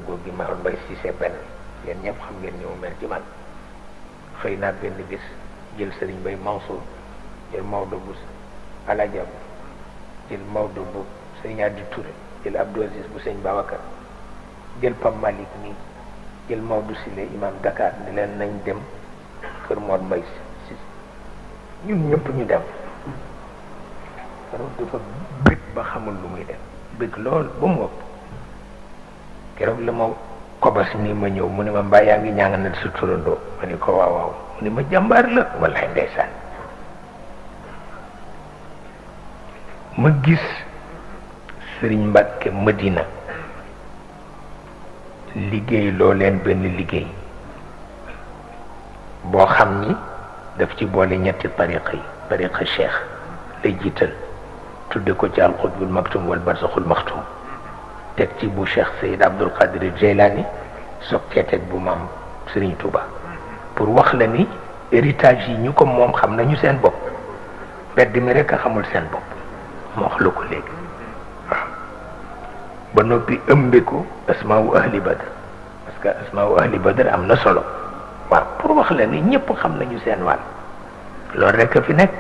góor gi Maodo Mbaye Cissé benn yéen ñëpp xam ngeen ñëw mel ci man xëy naa benn bis jël Serigne Mbaye Mansour jël Maodo bu Aladiab jël Maodo bu Serigne Adi Touré jël Abdou Aziz bu Serigne Babacar jël Pam Malick nii jël Maodo Sile imam Dakar ni leen nañ dem kër Maodo Mbaye Cissé ñun ñëpp ñu dem keroog dafa bëgg ba xamul lu muy def bëgg lool ba mu ëpp keroog la ma kobas nii ma ñëw mu ne ma mbaa yaa ngi ñaanal sa turandoo ma ni ko waaw waaw mu ne ma jàmbaar la wallaay ndeysaan ma gis Sëriñ Mbàkke Madina liggéey loo leen benn liggéey boo xam ni daf ci boole ñetti tariqa yi tariqa cheikh lay jiital tudde ko ci alxutbul maktum wal barsaxul maxtum teg ci bu cheikh Sayid Abdul Qadir Jaylani soog cee teg bu maam Serigne Touba pour wax la ni héritage yi ñu ko moom xam nañu seen bopp bedd mi rek a xamul seen bopp moo wax la ko léegi waaw ba noppi ëmbe ko asmaawu ahli badr parce que asmaawu ahli badr am na solo waaw pour wax la ni ñëpp xam nañu seen wàll loolu rek a fi nekk